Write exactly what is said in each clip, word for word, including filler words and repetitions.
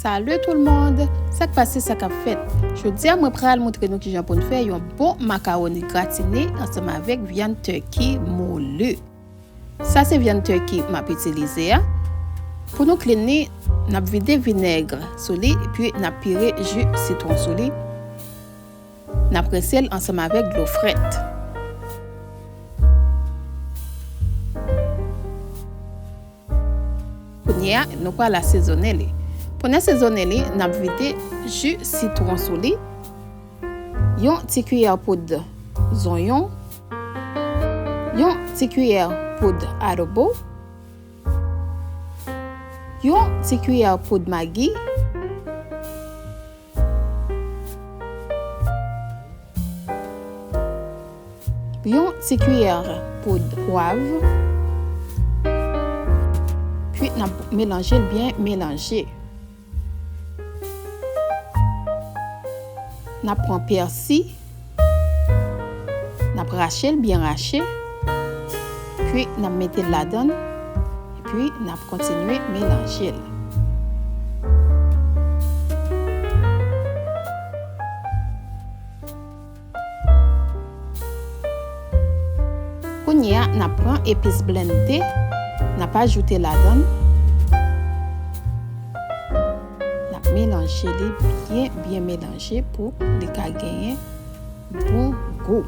Salut tout le monde! Sa k pase, sa k ap fèt? Jodi a, mwen pral montre nou kijan pou n fè yon bon makawoni gratine ansanm avèk vyann turkey moli. Sa se vyann turkey m ap itilize a. Pou nou clean li, n ap vide vinèg sou li, epi n ap pire ji sitwon sou li. N ap rense l ansanm avèk dlo frèt. Kounye a, nou pral asezonnen li. Pou n asezonnen li, n ap vide ji sitwon sou li, yon ti kiyè poud zonyon, yon ti kiyè poud adobo, yon ti kiyè poud magi, yon ti kiyè poud pwav, pi n ap melanje l byen melanje. N ap pran pèsi, n ap rache l byen rache, pi n ap mete l ladan l, epi n ap kontinye melanje l. Kounye a, n ap pran epis blende, n ap ajoute ladan l. N ap melanje li byen, byen melanje pou li ka genyen bon gou.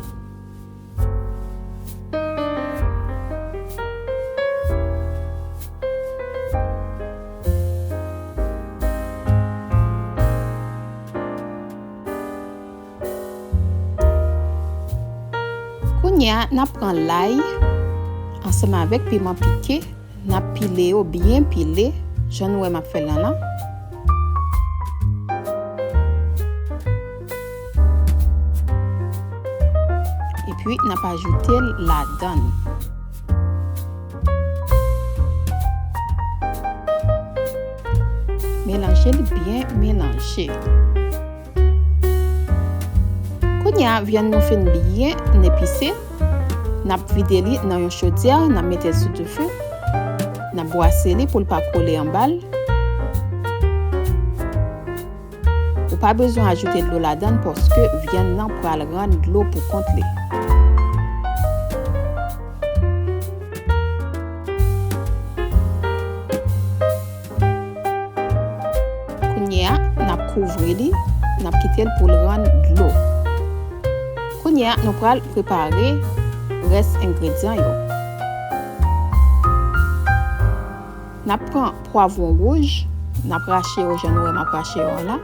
Kounye a, n ap pran lay ansanm avèk piman pike. N ap pile yo byen pile, jan nou wè m ap fè l lan lan. Epi, n ap ajoute l ladan l. Melanje l byen melanje. Kounye a, vyann nou fin byen epise, n ap vide li nan yon chodyè, n ap mete l sou dife, n ap bwase li pou l pa kole anba l. Ou pa bezwen ajoute dlo ladan l paske vyann nan pral rann dlo pou kont li. Kounye a, n ap kouvri li, n ap kite l pou l rann dlo. Kounye a, nou pral prepare rès engredyan yo. N ap pran pwavwon wouj, n ap rache yo jan nou wè m ap rache yo an la.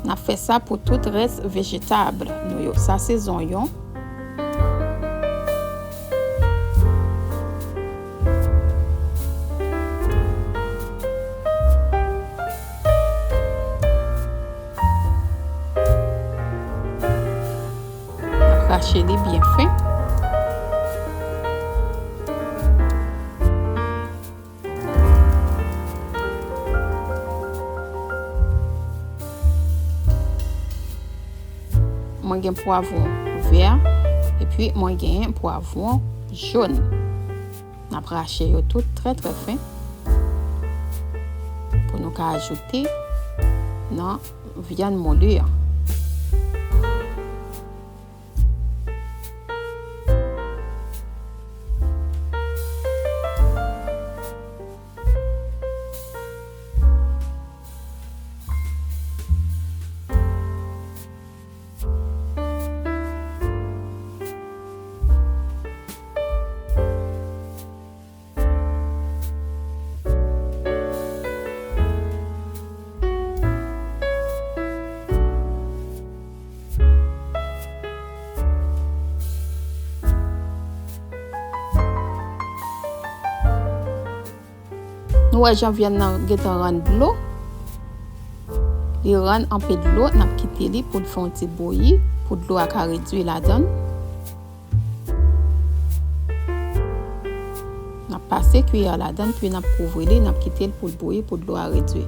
N ap fè sa pou tout rès vejetab nou yo. Sa se zonyon. N ap rache li byen fen. Mwen gen pwavwon vè, epi mwen genyen pwavwon jòn. N ap rache yo tout trè, trè fen pou nou ka ajoute nan vyann moli an. Nou wè jan vyann nan gentan rann dlo. Li rann anpe dlo, n ap kite li pou l fè yon ti bouyi, pou dlo a ka redui ladan l. N ap pase kiyè a ladan l, pi n ap kouvri li, n ap kite l pou l bouyi, pou dlo a redui.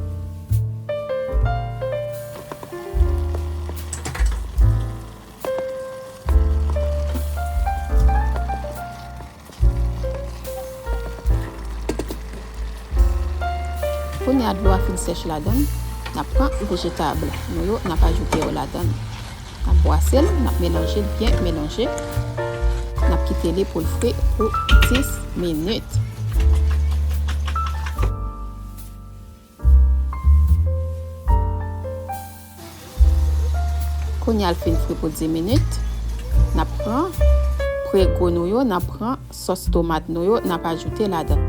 Kounye a dlo a fin sèch ladan l, n ap pran vejetab nou yo, n ap ajoute yo ladan l. N ap bwase l, n ap melanje l byen melanje. N ap kite li pou l fri pou dis minit. Kounye a l fin fri pou dis minit, n ap pran prego nou yo, n ap pran sòs tomat nou yo, n ap ajoute ladan.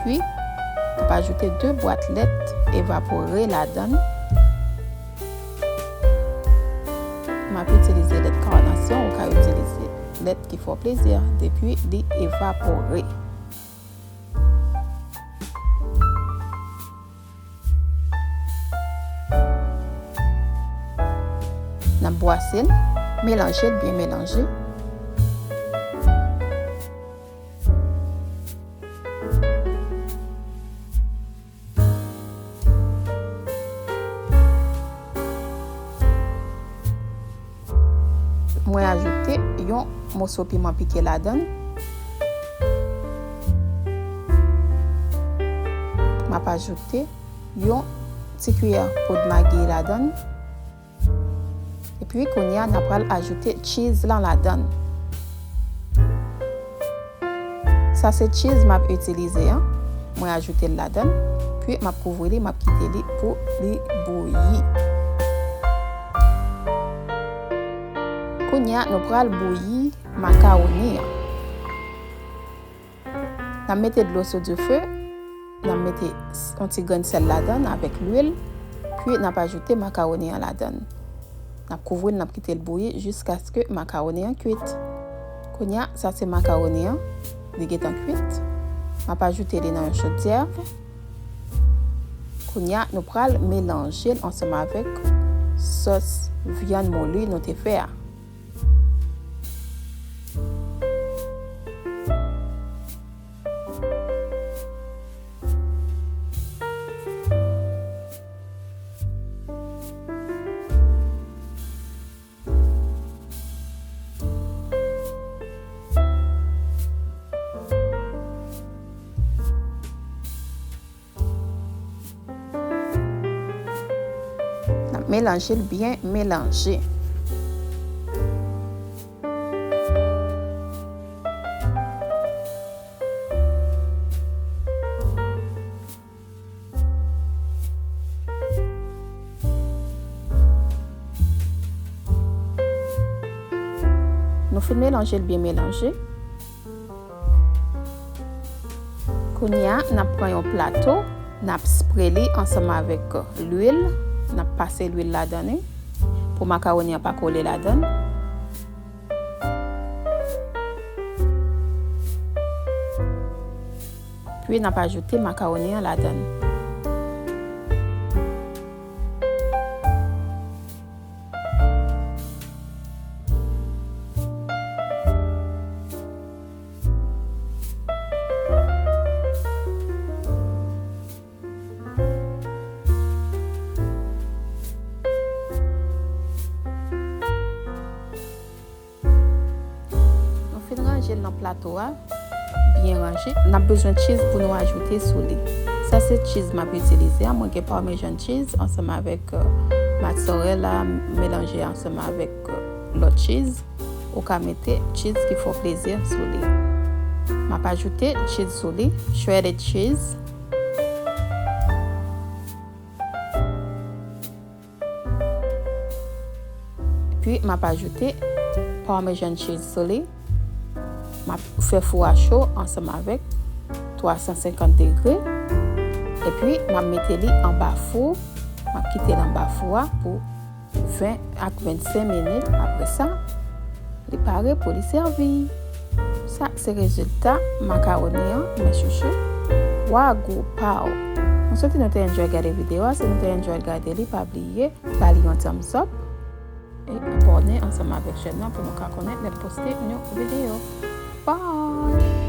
Epi, n ap ajoute de bwat lèt evapore ladan l. M ap itilize lèt Carnation, ou ka itilize lèt ki fè w plezi, depi li evapore. N ap bwase l, melanje l, byen melanje. Mwen ajoute yon moso piman pike ladan l. M ap ajoute yon ti kiyè poud Maggi ladan l. Epi kounye a, n ap pral ajoute cheese lan ladan l. Sa se cheese m ap itilize an. Mwen ajoute l ladan l, pi m ap kouvri li, m ap kite li pou li bouyi. Kounye a, nou pral bouyi makawoni an. N ap mete dlo sou dife, n ap mete s-, yon ti grenn sèl ladan l avèk lwil, pi n ap ajoute makawoni an ladan l. N ap kouvri l, n ap kite l bouyi jiskaske makawoni an kwit. Kounye a, sa se makawoni an, li gentan kwit. M ap ajoute li nan yon chodyè. Kounye a, nou pral melanje l ansanm avèk sòs vyann moli nou te fè a. N ap melanje l byen melanje. Nou fin melanje l byen melanje. Kounye a, n ap pran yon plato, n ap spre li ansanm avèk lwil, n ap pase lwil ladan li pou makawoni an pa kole ladan l. Pi n ap ajoute makawoni an ladan l. Nou fin ranje l nan plato a, byen ranje. N ap bezwen cheese pou nou ajoute sou li. Sa se cheese m ap itilize a. Mwen gen Parmesan cheese ansanm avèk, euh, mozzarella melanje ansanm avèk, euh, lòt cheese. Ou ka mete cheese ki fè w plezi sou li. M ap ajoute cheese sou li, shredded cheese. Epi M ap ajoute Parmesan cheese sou li. M ap fè fou a cho ansanm avèk twa san senkant degre. Epi, m ap mete li anba fou. M ap kite l anba fou a pou ven ak vennsenk minit. Apre sa, li pare pou li sèvi. Sa se rezilta makawoni an, mes chouchous. Wagou paw. Mwen swete nou te enjoy gade videyo a. Si nou te enjoy gade li, pa bliye ba li yon thumbs up e abòne ansanm avèk chèn nan pou nou ka konnen lè m poste yon videyo. Bye!